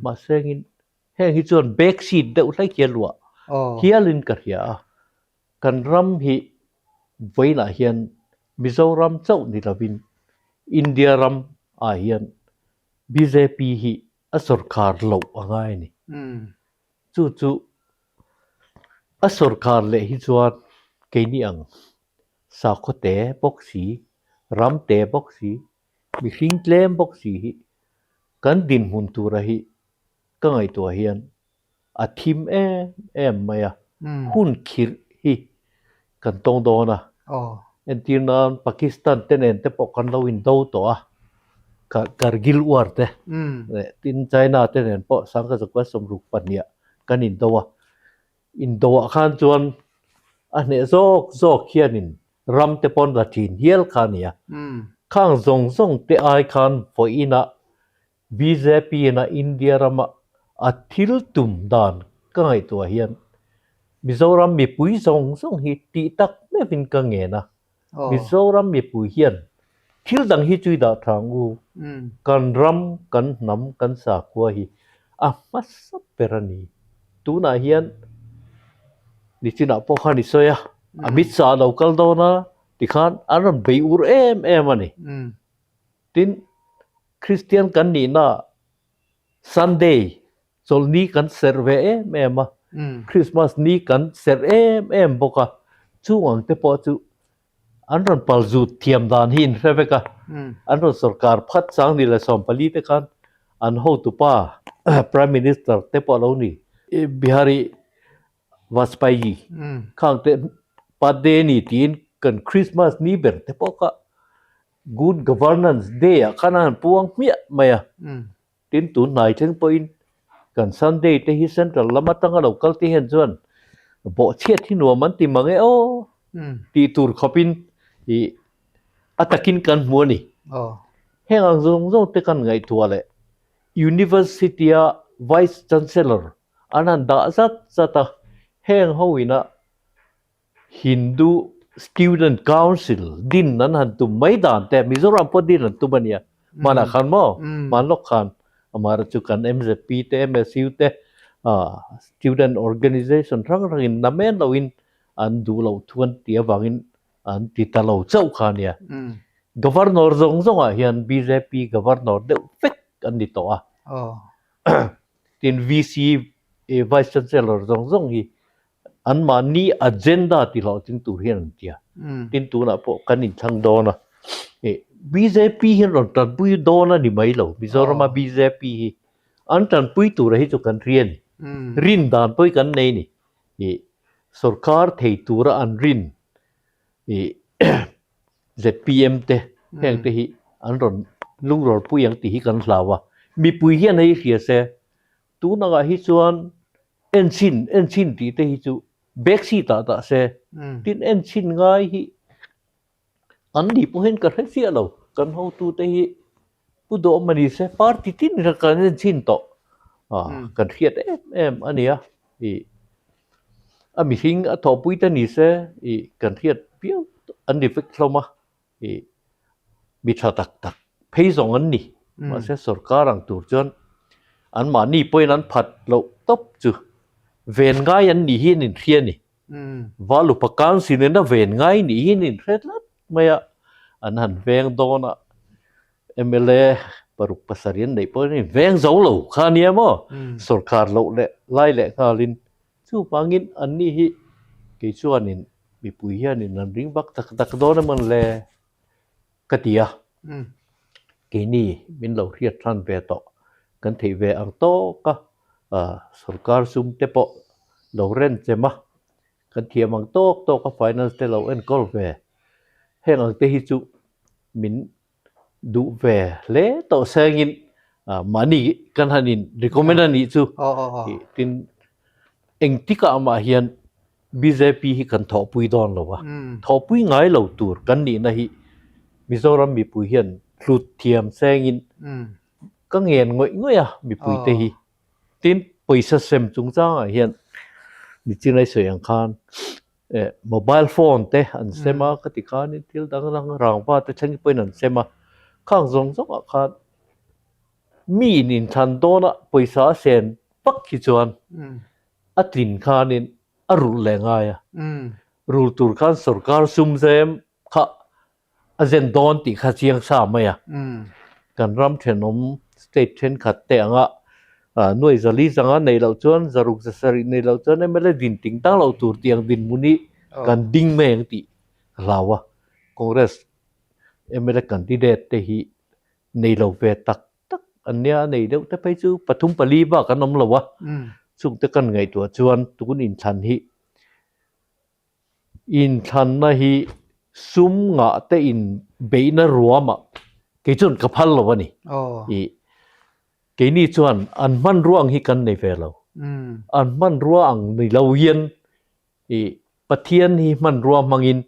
mahse engin heng hi chuan back seat deuh hlek hi a luah hialin ka hria a, kan ram hi vawiinah hian Mizoram chauh ni lovin India ram ah hian bjp hi a sawrkar loh a ngai a ni. Chu chu a sawrkar leh hi chuan keini ang sakhaw te bawk si, ram te bawk si, mihring tlem bawk si hi kan dinhmun tura hi ka ngaihtuah hian a thim em em mai a, hun khirh hi kan tawng dawn a. Entir nan Pakistan te nen te pawh kan lo indo tawh a, Kargil war te leh tin China te nen pawh Sangkazakua 62 ah kan indo a. Indo ah khan chuan a hneh zawk zawk hianin ram te pawn la thin hial kha a ni a. Khang zawng zawng te ai khan vawiinah. Bjp in a India rama a thil tum dan ka ngaihtuah hian Mizoram mipui zawng zawng hi tih tak meuhin ka ngen a. Mizoram mipui hian thil dang hi chui dah tha ang u. Kan ram, kan hnam, kan sakhua hi a hmasa ber a ni. Tunah hian nichinah pawh khan i sawi a, Amit Shah a lo kal dawn a tikhan an rawn bei ur em em a ni. Tin, Kristian kan nihna Sunday chawlhni kan serh ve em em a, Christmas ni kan serh em em bawk a, chung ang te pawh chu an rawn pal zut thiam dan hi in hre vek a, an rawn sorkar phat chang ni leh 14 te khan an hotupa Prime Minister te pawh a lo ni. Bihari Vajpayee khang te birthday ni tiin kan Christmas ni ber te pawh kha Good Governance Day ah khan a han puang hmiah mai a. Tin tun hnai thleng pawhin kan Sunday te hi Central lam atanga lo kal te hian chuan bawhchhiat hi nuam an ti mang e aw tih tur khawpin ih a takin kan hmu a ni. Heng ang zawng zawng te kan ngaihtuah leh University a Vice Chancellor an han dah zat zat a, heng ho ina Hindu Student Council din an han tum mai dan te, Mizoram pawh din an tum a nia, hmanah khan maw, hman lawk khan amaherawh chu kan MZP te, MSU te, Student Organization hrang hrangin namen loin an duh loh thu an tih avangin an ti ta lo chauh kha a nia. Governor zawng zawngah hian bjp Governor deuh vek an ni tawh a. Tin VC, Vice Chancellor zawng zawng hi anmahni agenda ti hlawhtling tur hian an tia. Tin tunah pawh kan inthlang dawn a, bjp hian rawn tanpui dawn a ni mai lo, Mizorama bjp hi an tanpui tura hi chu kan hria a ni. Rin dan pawh hi kan nei a ni. Sorkar thei tura an rin zpm te heng te hi an rawn lungrawlpui ang tih hi kan hlau a, mipui hian hei hria se tun angah hi chuan enchhin enchhin tih te hi chu back seat ah dah se tin enchhin ngai hi an ni pawhin ka hre chiah lo kan hotu te hi pu dawh mah ni se party tin kha kan enchhin tawh kan hriat em em a nia ih a mihring a thawhpui te ni se ih kan hriat viau an ni vek hlawm a ih mi tha tak tak phei zawng an ni mahse sorkar ang tur chuan anmahni pawhin an phat loh tawp chu ven ngai an nih hi an inhria a ni Valupa Council in a ven ngai nih hi an inhre tlat mai a an han veng dawn a mla paruk pasarih an neih pawhin an inveng zo lo kha a nia maw sorkar loh leh lai leh nghalin Chuvangin anni hi kei chuanin mipui hianin an ring vak tak tak dawn emaw le ka ti a, keini min lo hriat hran ve tawh kan theih ve ang tawk a, sorkar sum te pawh lo ren chem a, kan thiam ang tawk tawk a finance te lo enkawl ve heng ang te hi chu min duh ve hle tawh sengin mahni kan han in recommend a nih chu tin engtikah amah hian bjp hi kan thawhpui dawn lo a thawhpui ngai lo tur kan nihna hi Mizoram mipui hian hlut thiam sengin ka ngen ngawih ngawih a mipui te hi tin pawisa sem chungchangah hian nichin a i sawi ang khan eh mobile phone te an sem a ka ti khanin thil dang dang rangva te thleng pawhin an sem a khang zawng zawng ah khan mi in inthlan dawn a pawisa a sen vak hi chuan a tlin khanin a rulh leh ngai a rul tur khan sorkar sum zem kha A zen dawn tih kha chiang sa mai a. Kan ram thenawm state thenkhat te anga nuai zali zanga nei loh chuan zaruk zasarih nei loh chuan mla din ting tang loh tur tih ang dinhmun hi kan ding mai ang tih ka hlau a. Congress mla candidate te hi nei lo ve tak tak an nia, a nei deuh te phei chu pathum pali bak an awm lo a. Chungte kan ngaihtuah chuan tun inthlan hi Inthlanna hi sum ngah te in beihna ruamah kei chuan ka phal lo a ni. Ih, keini chuan an hmanrua ang hi kan nei ve lo. An hmanrua ang ni lo hian ih Pathian hi hmanrua hmangin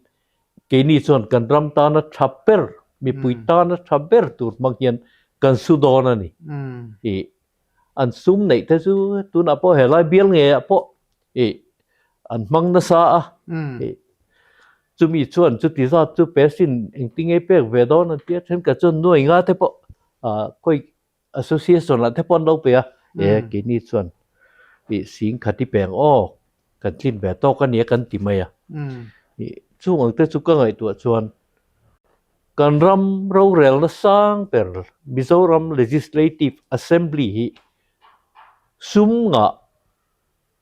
keini chuan kan ram tana tha ber, mipui tana tha ber tur hmang hian. kan su dawn a ni. Ih an sum neih te chu tunah pawh helai bial ngeiah pawh ih an hmang nasa a. Ih chumi chuan chuti zat chu pe sin engtin nge pek ve dawn an tia thenkhat chuan nuai nga te pawh ah khawi Association lah te pawh an lo pe a, e keini chuan ih sing khat i peng aw kan tlin ve tawk a nia kan ti mai a. Ih chung ang te chu ka ngaihtuah chuan kan ram rorelna sang ber Mizoram Legislative Assembly hi sum ngah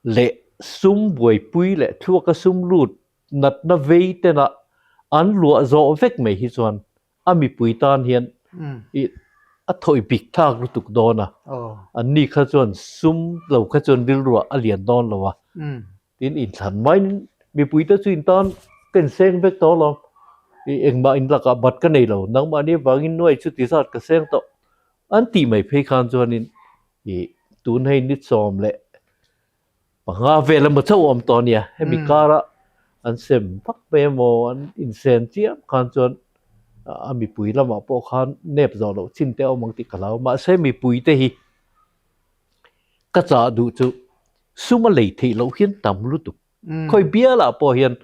leh sum buaipui leh thluaka sum lut natna vei tena an luah zawh vek mai hi chuan a mipui tan hian i a thawi bik thlak lutuk dawn a, an ni kha chuan sum lo kha chuan rilruah a lian dawn lo a, tin inthlan maiin mipui te chu in tan ka inseng vek tawh alawm, i engmah in lakah bat ka nei lo, nangmahni avangin nuai chu ti zat ka seng tawh an tih mai phei khan chuanin i tun hei ni sawm leh Panga vel emaw chauh a awm tawh a nia, hemi kara an sem vak mai emaw an insen chiam khan chuan a mipui lamah pawh khan nep zawh loh chin te a awm ang tih ka hlau. Mahse mipui te hi ka chah duh chu sum a lei theih loh hian tam lutuk. Khawi bialah pawh hian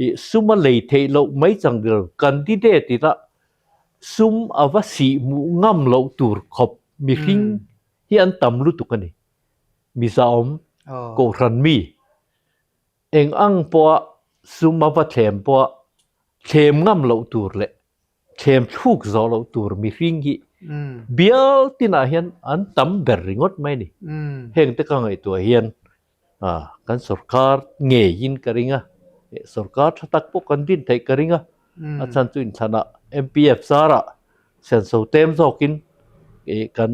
ih sum a lei theih loh mai chang dil candidate ina sum a va sih hmuh ngam loh tur khawp mihring hi an tam lutuk a ni. Mizaawm, Kohhran mi, eng ang pawha sum a va thlem pawha thlem ngam loh tur leh thlem thluk zawh loh tur mihring hi bial tinah hian an tam ber ringawt mai a ni. Hengte ka ngaihtuah hian kan sorkar ngeiin ka ring a, sorkar tha tak pawh kan din theih ka ring a, a chhan chu inthlanah MPF zarah senso tlem zawkin kan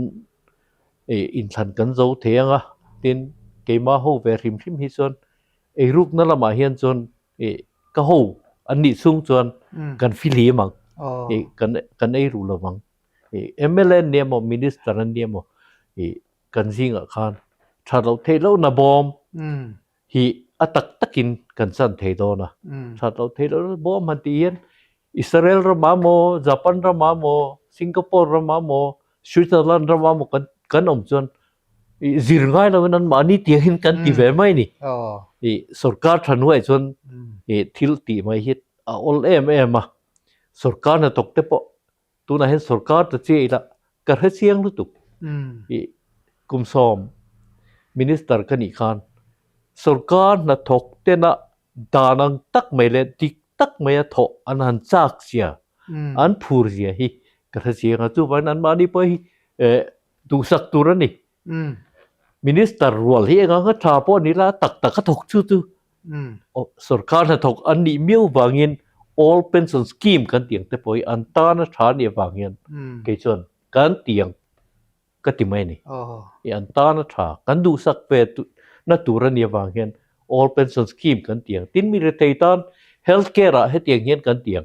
ih inthlan kan zo thei ang a, tin keimah ho ve hrim hrim hi chuan eirukna lamah hian chuan ih ka ho an nih chhung chuan kan fihlim ang, ih kan kan ei ruh lo vang, ih mla an nia maw minister an nia maw ih kan zingah khan that loh theih lohna bawm hi a tak takin kan chan thei dawn a, that loh theih lohna bawm han tih hian Israel ramah maw, Japan ramah maw, Singapore ramah maw, Switzerland ramah maw kan kan awm chuan ih zir ngai loin an mahni tiangin kan ti ve mai a ni. Ih sorkar tha hnuaiah chuan ih thil tih mai hi a awl em em a, sorkar hnathawk te pawh tunah hian sorkar ta chiah ila ka hre chiang lutuk. Ih kum sawm minister ka nih khan sorkar hnathawk tena Dan ang tak mai leh dik tak maia thawh an han chak zia, an phur zia hi ka hre chiang a. Chuvangin anmahni pawh hi duhsak tur a ni. Minister rual hi eng anga tha pawh ni la, tak tak a thawk chu chu sorkar hnathawk an nih miau vangin All Pension Scheme kan tih ang te pawh hi an tana tha a nih avang hian kei chuan kan tih ang ka ti mai a ni. I an tan a tha, kan duhsak ve na tur a nih avang hian All Pension Scheme kan ti ang. Tin mi rethei tan Health Care ah hetiang hian kan ti ang.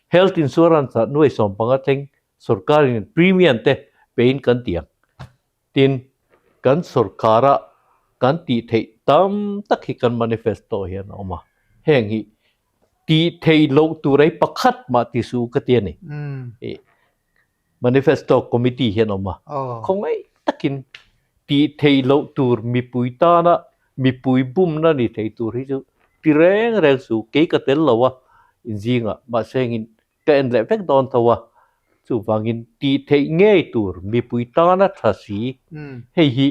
Health Insurance ah nuai 15 thleng sorkarin premium te pein kan ti ang. Tin, kan sorkara kan tih theih tam tak hi kan manifesto hian a awm a. Heng hi tih theih loh tur ei pakhat mah ti suh ka ti a ni. Manifesto Committee hian awm a, khawngaih takin tih theih loh tur mipui tana mipui bumna ni thei tur hi chu ti reng reng su, kei ka tel lo a inzingah mahse engin ka en leh vek dawn tho a, chuvangin tih theih ngei tur mipui tana tha si hei hi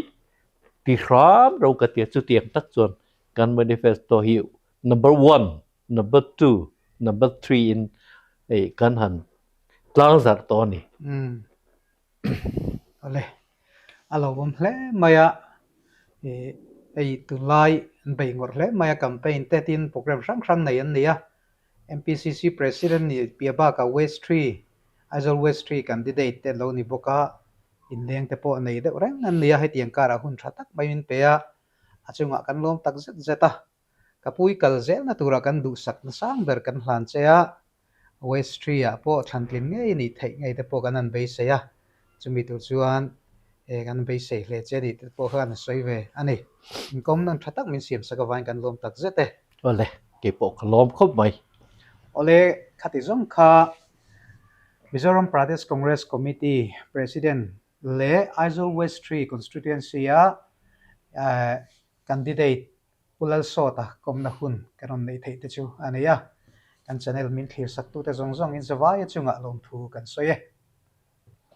ti hram ro ka tia chutiang tak chuan kan manifesto hi number one Number two, number three in hei kan han tlang zarh tawh a ni. Umm. Awle, a lo awm hle mai a, ih hei tunlai an bei ngawrh hle mai a, campaign te tin program hrang hrang nei an ni a, MPCC President nih piah bakah West Tree, Aizawl West Tree candidate te an lo ni bawk a, inleng te pawh nei deuh reng an ni a, hetiang karah hun tha tak mai min pe a, a chungah kan lawm tak zet zet a. Ka pui kal zelna tura kan duhsakna sang ber kan hlan che a, West Tree ah pawh thlantlin ngei a nih theih ngei te pawh kan han beisei a, chumi tur chuan eh kan beisei hle che a nih te pawh khan a sawi ve a ni. Inkawm nan tha tak min siam sak avangin kan lawm tak zet e. Awle, keipawh ka lawm khawp mai. Awle, khati zawng kha. Mizoram Pradesh Congress Committee President leh Aizawl West 3 Constituency-a candidate Pu Lalsawta kawmna hun kan rawn neih theih te chu a nei a. Kan channel min thlir saktute zawng zawngin zavaia chungah lawmthu kan sawi e.